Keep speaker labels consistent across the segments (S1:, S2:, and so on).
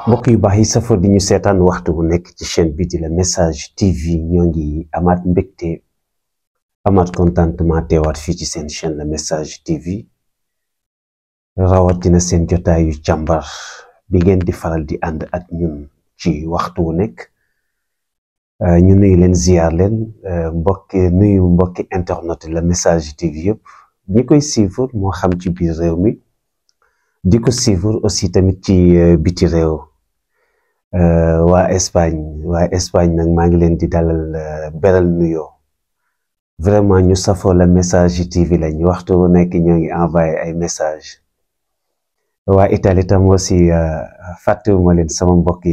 S1: mbokk yu baax yi safo di ñu seetaan waxtu bu nekk ci chaîne bi di la message TV ñoo ngi amaat mbégte amaat contentement teewaat fii ci seen chaîne la message TV rawatina seen jotaayu càmbar bi ngeen di faral di ànd ak ñun ci waxtu wu nekk ñu nuyu leen ziar leen mbokki internet la message TV yëpp ñi koy suivre moo xam ci biir réew mi di ko suivre aussi tamit ci biti réew waa Espagne nag maa ngi leen di dalal beral nuyoo vraiment ñu safoo la message TV lañ waxtu wu nekk ñoo ngi envoyé ay message waa Italie tam aussi fàttewuma leen sama mbokk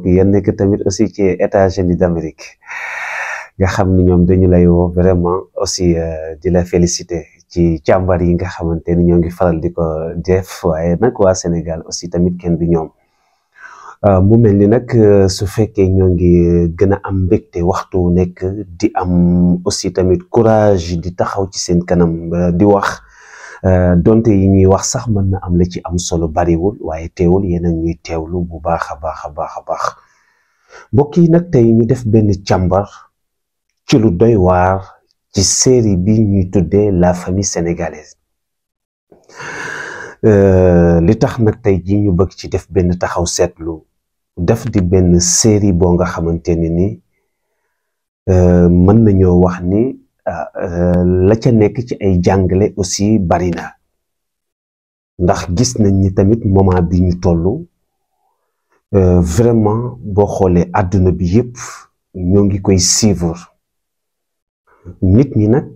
S1: ya nekk tamit aussi ci États-Unis d'Amérique nga xam ni ñoom dañu lay woo vraiment aussi di la féliciter ci càmbar yi nga xamante ni ñoo ngi faral di ko def waaye nag waa Sénégal aussi tamit kenn du ñoom mu mel ni nag su fekkee ñoo ngi gën a am mbégte waxtu wu nekk di am aussi tamit courage di taxaw ci seen kanam di wax donte yi ñuy wax sax mën na am la ci am solo bariwul waaye teewul yéen a ñuy teewlu bu baax a baax mbokk yi nag tey ñu def benn càmbar ci lu doy waar ci série bi ñuy tuddee la famille sénégalaise li tax nag tey ji ñu bëgg ci def benn taxaw seetlu def di benn série boo nga xamante ni mën nañoo wax ni la ca nekk ci ay jàngale aussi bari na ndax gis nañ ni tamit moment bi ñu toll vraiment boo xoolee àdduna bi yépp ñoo ngi koy suivre nit ñi nag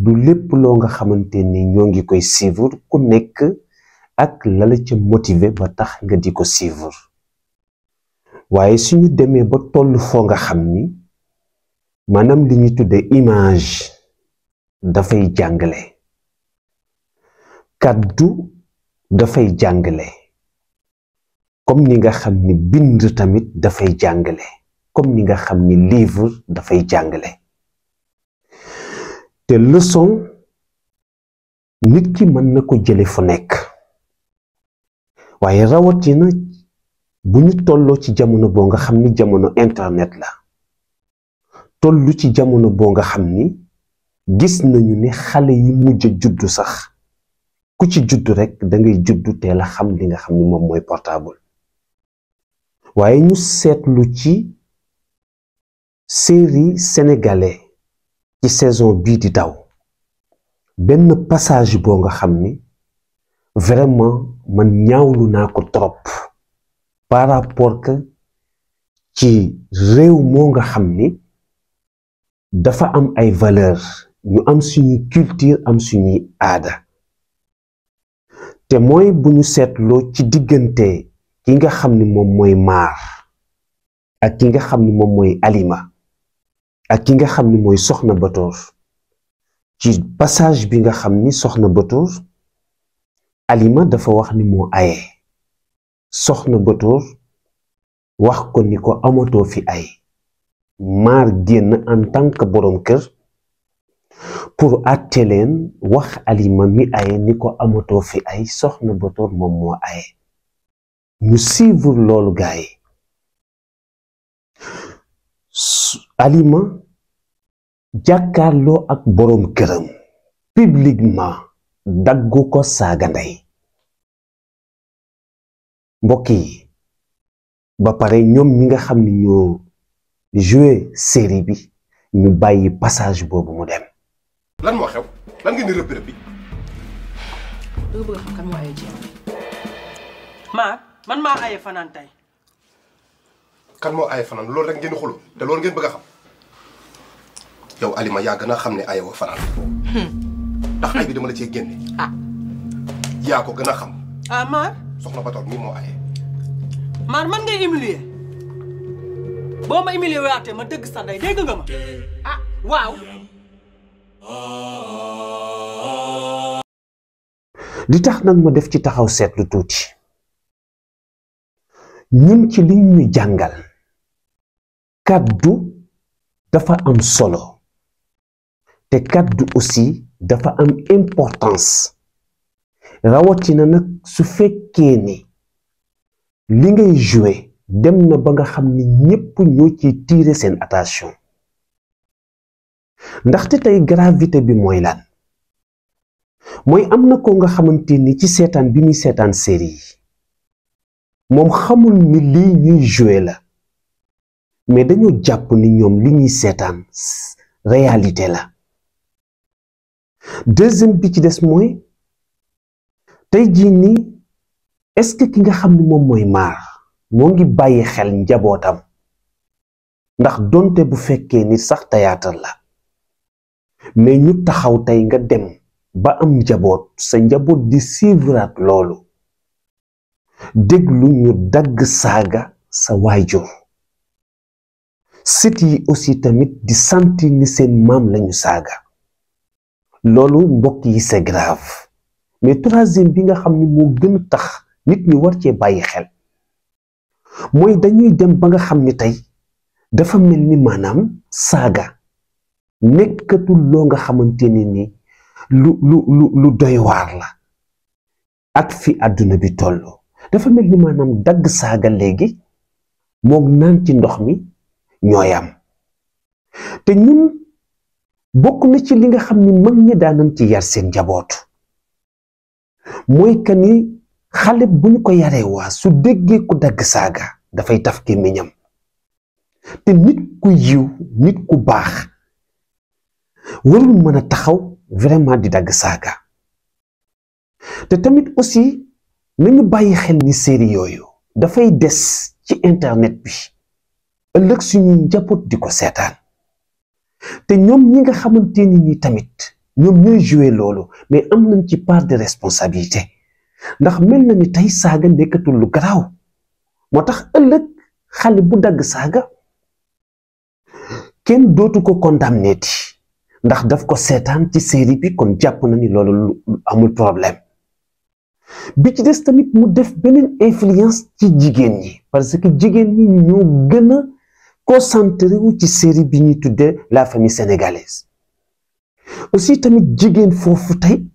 S1: du lépp loo nga xamante ni ñoo ngi koy suivre ku nekk ak la la ca motiver ba tax nga di ko suivre waaye suñu demee ba toll foo nga xam ni maanaam li ñu tuddee image dafay jàngale kaddu dafay jàngale comme ni nga xam ni bind tamit dafay jàngale comme ni nga xam ni livre dafay jàngale te leçon nit ki mën na ko jële fu nekk waaye rawatina bu ñu tolloo ci jamono boo nga xam ni jamono internet la tollu ci jamono boo nga xam ni gis nañu ne xale yi mujj a juddu sax ku ci juddu rekk dangay juddu teel a xam li nga xam ni moom mooy portable waaye ñu seetlu ci série sénégalais ci saison bii di daw benn passage boo nga xam ni vraiment man ñaawlu naa ko trop par rapport que ci réew moo nga xam ni dafa am ay valeur ñu am suñuy culture am suñuy aada te mooy bu ñu seetloo ci diggante ki nga xam ni moom mooy maar ak ki nga xam ni moom mooy alima ak ki nga xam ni mooy soxna Batoor ci passage bi nga xam ni soxna Batoor alima dafa wax ni moo aye soxna Batoor wax ko ni ko amatoo fi ay maar génn en tant que boroom kër pour àtte leen wax alima mi aye ni ko amatoo fi ay soxna Batoor moom moo aye ñu suivre loolu gaay alima jàkkaarloo ak boroom këram publiquement daggu ko saaga ndey mbokk yi ba pare ñoom ñi nga xam ni ñoo joué série bi ñu bàyyi passage boobu mu dem.
S2: lan moo xew lan ngeen di rëbbi rëbbi.
S3: danga bëgg a xam kan moo aye jéem. man maa aye fanaan tey.
S2: kan moo aye fanaan loolu rek ngeen di xuloo te loolu ngeen bëgg a xam yow Alima yaa gën a xam ne aye woo fanaan. ndax ay bi dama la cee génne. yaa ko gën a xam.
S3: Maar.
S2: soxna Batoor mii moo aye.
S3: Maar man ngay humilier boo ma humilier waatee ma dëgg sa ndey dégg nga ma waaw.
S1: li tax nag ma def ci taxaw seetlu tuuti ñun ci li ñuy jàngal kaddu dafa am solo te kaddu aussi dafa am importance rawatina nag su fekkee ni li ngay jouer dem na ba nga xam ni ñépp ñoo ci tirer seen attention ndaxte tey gravité bi mooy lan mooy am na ko nga xamante ni ci seetaan bi muy seetaan série yi moom xamul ni lii ñuy jouer la mais dañoo jàpp ni ñoom li ñuy seetaan réalité la. deuxième bi ci des mooy tey jii nii est-ce que ki nga xam ni moom mooy maar moo ngi bàyyi xel njabootam ndax donte bu fekkee ni sax théâtre la mais ñu taxaw tey nga dem ba am njaboot sa njaboot di suivraat loolu déglu ñu dagg saaga sa waajur sët yi aussi tamit di sentir ni seen maam lañu saaga loolu mbokk yi c'est grave mais troisième bi nga xam ni moo gën a tax nit ñi war cee bàyyi xel mooy dañuy dem ba nga xam ni tey dafa mel ni maanaam saaga nekkatul loo nga xamante ne ni lu doy waar la ak fi àdduna bi toll dafa mel ni maanaam dagg saaga léegi moom naan ci ndox mi ñooyam te ñun bokk na ci li nga xam ni mag ñi daanan ci yar seen njaboot mooy que ni xale bu ñu ko yaree waa su déggee ku dagg saaga dafay taf gémmiñam te nit ku yiw nit ku baax warul mën a taxaw vraiment di dagg saaga te tamit aussi nañu bàyyi xel ni série yooyu dafay des ci internet bi ëllëg suñuy njaboot di ko seetaan te ñoom ñi nga xamante ni tamit ñoom ñooy jouer loolu mais am nañ ci part de responsabilité ndax mel na ni tey saaga nekkatul lu garaaw moo tax ëllëg xale bu dagg saaga kenn dootu ko condamné ti ndax daf ko seetaan ci série bi kon jàpp na ni loolu amul problème bi ci des tamit mu def beneen influence ci jigéen ñi parce que jigéen ñi ñoo gën a concentré wu ci série bi ñuy tuddee la famille sénégalaise aussi tamit jigéen foofu tey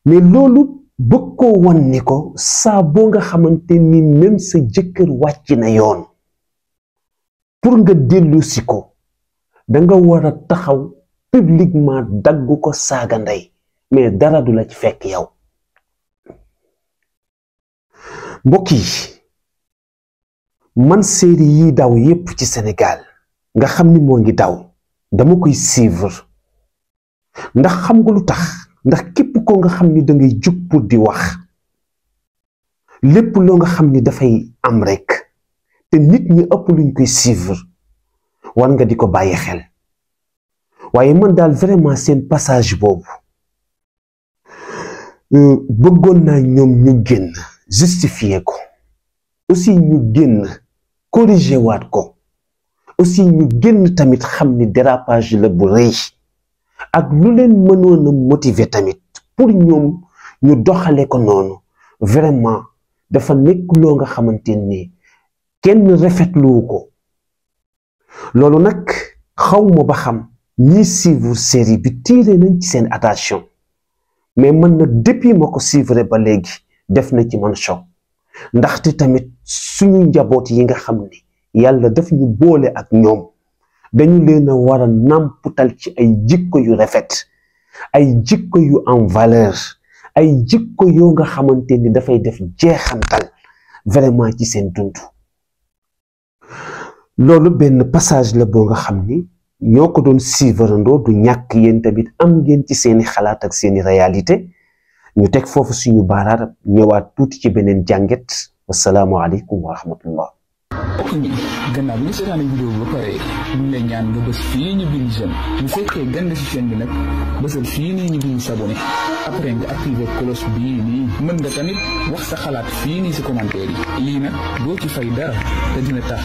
S1: mais loolu bëgg koo wan ni ko saa boo nga xamante ni même sa jëkkër wàcc na yoon pour nga dellu si ko da nga war a taxaw publiquement daggu ko saaga ndey mais dara du la ci fekk yow mbokk yi man série yi daw yépp ci Sénégal nga xam ni moo ngi daw dama koy suivre ndax xam nga lu tax ndax képp ko nga xam ni da ngay jug pour di wax lépp loo nga xam ni dafay am rek te nit ñi ëpp luñ koy suivre war nga di ko bàyyi xel waaye man daal vraiment seen passage boobu bëggoon naa ñoom ñu génn justifier ko aussi ñu génn corriger waat ko aussi ñu génn tamit xam ni dérapage la bu rëy ak lu leen mënoon a motiver tamit pour ñoom ñu doxale ko noonu vraiment dafa nekk loo nga xamante ni kenn rafetluwu ko loolu nag xawma ba xam ñi suivre série bi tiire nañ ci seen attention mais man nag depuis ma ko suivre ba léegi def na ci man choc ndaxte tamit suñu njaboot yi nga xam ni yàlla daf ñu boole ak ñoom dañu leen a war a nàmputal ci ay jikko yu rafet ay jikko yu en valeur ay jikko yoo nga xamante ni dafay def jeexantal vraiment ci seen dund loolu benn passage la boo nga xam ni ñoo ko doon suivre ndoo du ñàkk yéen tamit am ngeen ci seeni xalaat ak seeni réalité ñu teg foofu suñu baaraar ñëwaat tuuti ci beneen jànget wasalaamu aleykum wa rahmatullah
S4: ok gannaaw bi nga seetaane vidéo ba pare ñu ngi lay ñaan nga bës fii ñu bind j'aime bu fekkee gën si chaîne bi nag bësal fii nii ñu bind s'abonné après nga activer cloche bii nii mën nga tamit wax sa xalaat fii nii si commentaire yi lii nag doo ci fay dara te dina tax